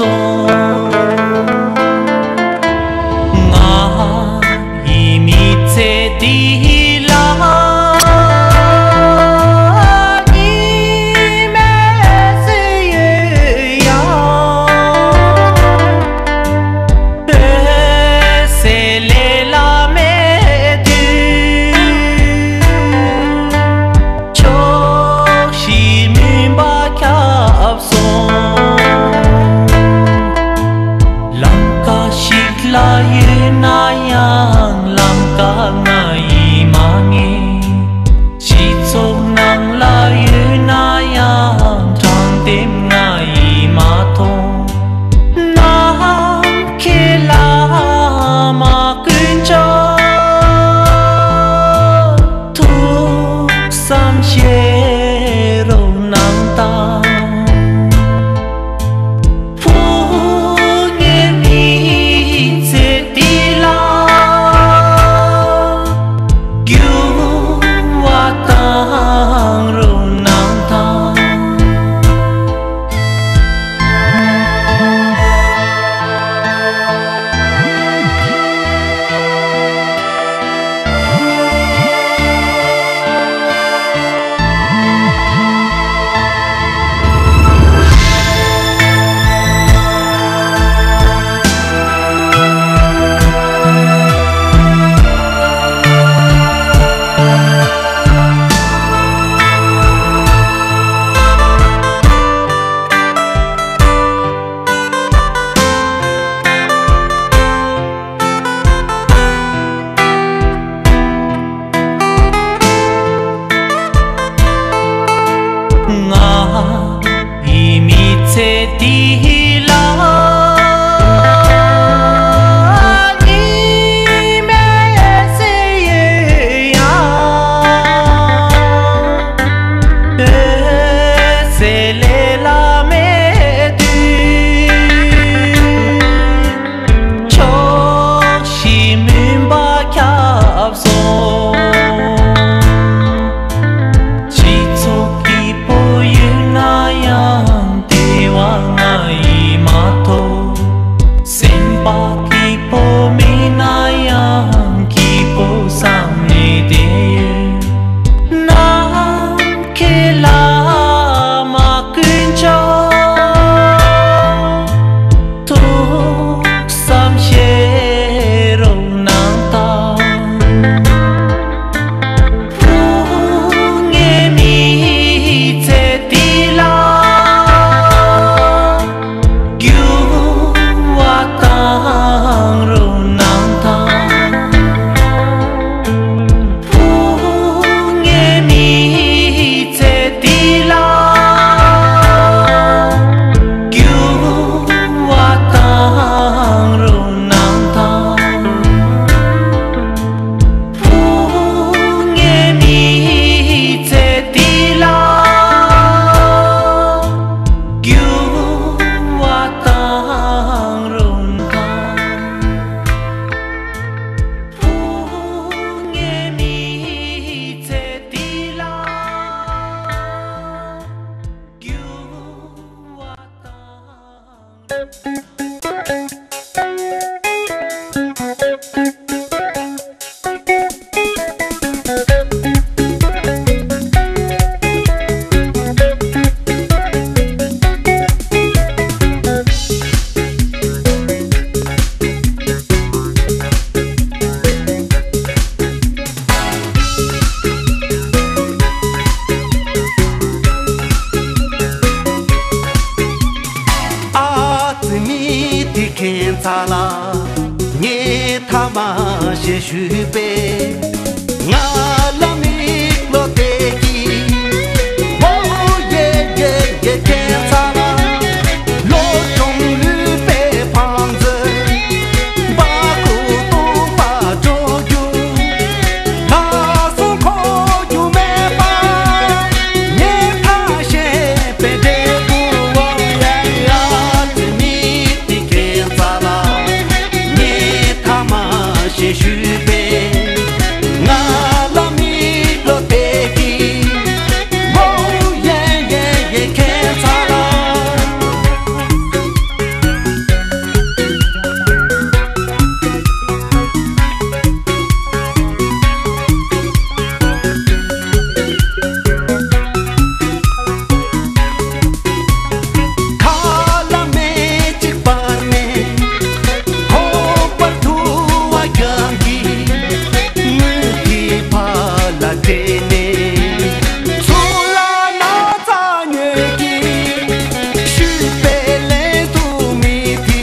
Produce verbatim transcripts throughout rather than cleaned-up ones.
ང་ཡི་མི་ཚེ་འདི་ལ་ཉི་མའི་ཟེར་ཡོད་ཡང་། འོད་ཟེར་ལས་ལ་མེད་དུས། ཕྱོགས་བཞི་མུན་པ་ཁྱབ་སོང་། ལམ་ཁ་ཞིག་ལ་ཡོད་ན་ཡང་ལམ་ཁ་ང་ཡིས་མ་ངེས། སྤྱི་ཚོགས་ནང་ལ་ཡོད་ན་ཡང་དྲང་བདེན་ང་ཡིས་མ་མཐོང་། ནམ་མཁའི་ལྷ་མོ་དཀོན་མཆོག་ཐུགས་བསམ་བཞེས་རོགས་གནང་དང་། བུ་ངའི་མི་ཚེ་འདི་ལ་འགྱུར་བ་གཏང་རོགས་གནང་དང་། ང་ཡི་མི་ཚེ་འདི་ལ་ཉི་མའི་ཟེར་ཡང་། འོད་ཟེར་ལས་ལ་མེད་དུས། ཕྱོགས་བཞི་མུན་པ་ཁྱབ་སོང་། སྤྱི་ཚོགས་སྐྱིད་པོ་ཡོད་ན་ཡང་བདེ་བ་ང་ཡིས་མ་ཐོབ། སེམས་པ་སྐྱིད་པོ་མེད་ན་ཡང་སྐྱིད་པོ་བསམ་ནས་བསྡད་ཡོད། ནམ་མཁའི་ལྷ་མོ་དཀོན་མཆོག་ཐུགས་བསམ་བཞེས་རོགས་གནང་དང་། བུ་ངའི་མི་ཚེ་འདི་ལ་འགྱུར་བ་གཏང་རོགས་གནང་དང་། བུ་ངའི་མི་ཚེ་འདི་ལ་འགྱུར་བ་གཏང་རོགས་གནང་དང་། བུ་ངའི་མི་ཚེ་འདི་ལ་འགྱུར་བ་གཏང་རོགས་གནང་། བུ་ངའི་མི་ཚེ་འདི་ལ་འགྱུར་བ་གཏང་། ཨ་ཙི་མི་དེ་ཁྱད་མཚར་ལ། ངས་ཐ་མ་ཞེས་ཞུས་པས། ང་ལ་མིག་ལོག་བལྟས་ཀྱིས། ཧོ་ཡེ་ཡེ་ཡེ་ཁྱད་མཚར་ལ། ལོ་ཆུང་ལུས་པའི་བང་མཛོད། སྦ་ཁུག་སྟོང་པ་འགྲོ་རྒྱུ། ལག་ཟུང་འཁོར་རྒྱུ་མེད་པ། ངས་ཐ་ཤལ་པའི་འབྲས་བུ་འོ་ཡ་ཡ། ཨ་ཙི་མི་དེ་ཁྱད་མཚར་ལ། ངས་ཐ་མ་ཞེས་ཞུས་པས། ནས། ཚོགས་ལ་ན་ཚ་ཉོས་ཀྱིས་ཞུས་པའི་ལན་དུ་མི་དེ།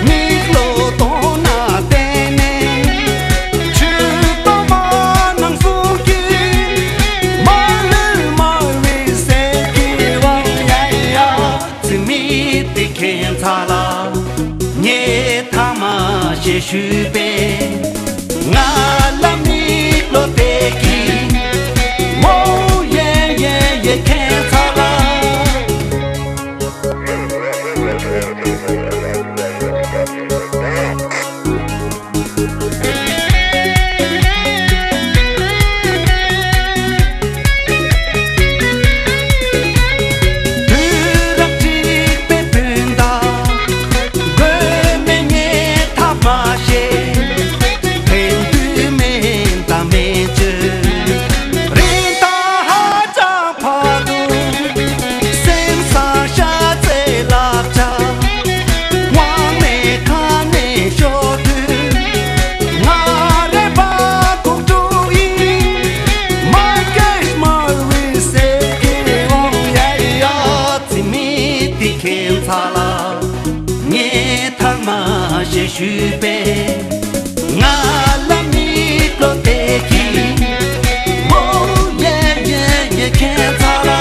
མིག་ལོག་གཏོང་ན་བསྟན་ནས། ཆུ་གཏོར་མ་ནང་གསུང་གིས། མ་ལུས་མ་བའི་སེམས་ཀྱི་དབང་ཡ་ཡ། འཛིན་མི་དེ་ཁྱད་མཚར་ལ། ངས་ཐ་མ་ཞེས་ཞུས་པས། ང་ལ་མིག་ལོག་བལྟས་ཀྱིས། ཨོ་ཡེ་ཡེ་ཡེ་ཁྱད་མཚར་ལ། དུས་རབས་གཅིག་པའི་སྤུན་ཟླ། དགོས་མེད་ངས་ཐབས་མ་ཤེས། ཕན་དུས་མིན་དང་མིན་གྱི། རིན་ཐང་ཧ་ཅང་འཕར་འདུག་སེམས་སང་ཤ་ཚའི་བསླབ་བྱ། དབང་མེད་ཁ་ནས་ཤོར་དུས། ང་རེ་བ་ཁོག་དཀྲུག་ཡིན། མ་སྐྱེས་མ་བའི་སེམས་ཀྱི་དབང་ཡ་ཡ། འཛིན་མི་དེ་ཁྱད་མཚར་ལ། ངས་ཐ་མ་ཞེས་ཞུས་པས། ང་ལ་མིག་ལོག་བལྟས་ཀྱིས། ཨོ་ཡེ་ཡེ་ཡེ་ཁྱད་མཚར་ལ།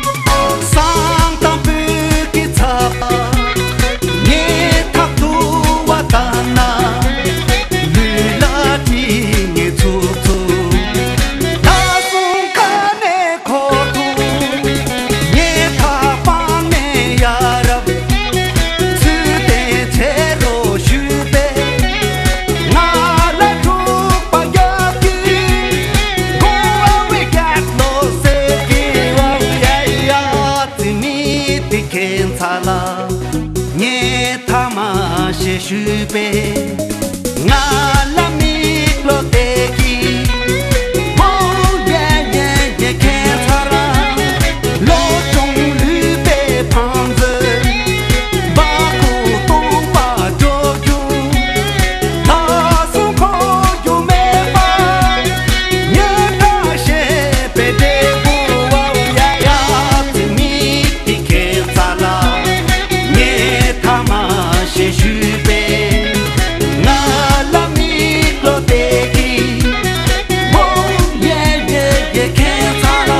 བསང་དང་སྤོས་ཀྱི་ཚབ། ངས་ཐག་ཐུ་བ་ལྟ་ན། ལུས་ལ་དྲི་ངད་ཚུབ་ཚུབ། ད་གསུང་ཁ་ནས་ཁོ་ཐུག་ངས་ཐག་པང་ནས་ཡ་རབས། ཚུལ་ལྡན་བྱེད་རོགས་ཞུས་པས། ང་ལ་འཁྲུག་པ་རྒྱབ་ཀྱིས། དགོངས་པའི་སྐྱབས་ལོ་ཟེར་གྱི་འོང་ཡ་ཡ། འཛིན་མི་དེ་ཁྱད་མཚར་ལ། ངས་ཐ་མ་ཞེས་ཞུས་པས། ང་ལ་མིག་ལོག་བལྟས་ཀྱིས། ཨོ་ཡེ་ཡེ་ཡེ་ཁྱད་མཚར་ལ། བློ་སྦྱོང་ལུས་པའི་ཕང་མཛོད། སྦ་ཁུག་སྟོང་པ་འགྲོ་རྒྱུ། ད་གཟོད་འཁོར་རྒྱུ་མེད་པ། ཉེས་ཁ་ཞེས་པའི་འབྲས་བུ་བ་ཡ་ཡ། འཛིན་མི་དེ་ཁྱད་མཚར་ལ། ངས་ཐ་མ་ཞེས་ཞུས་པས། ང་ལ་མིག་ལོག་བལྟས་ཀྱིས། ཨོ་ཡེ་ཡེ་ཡེ་ཁྱད་མཚར་ལ།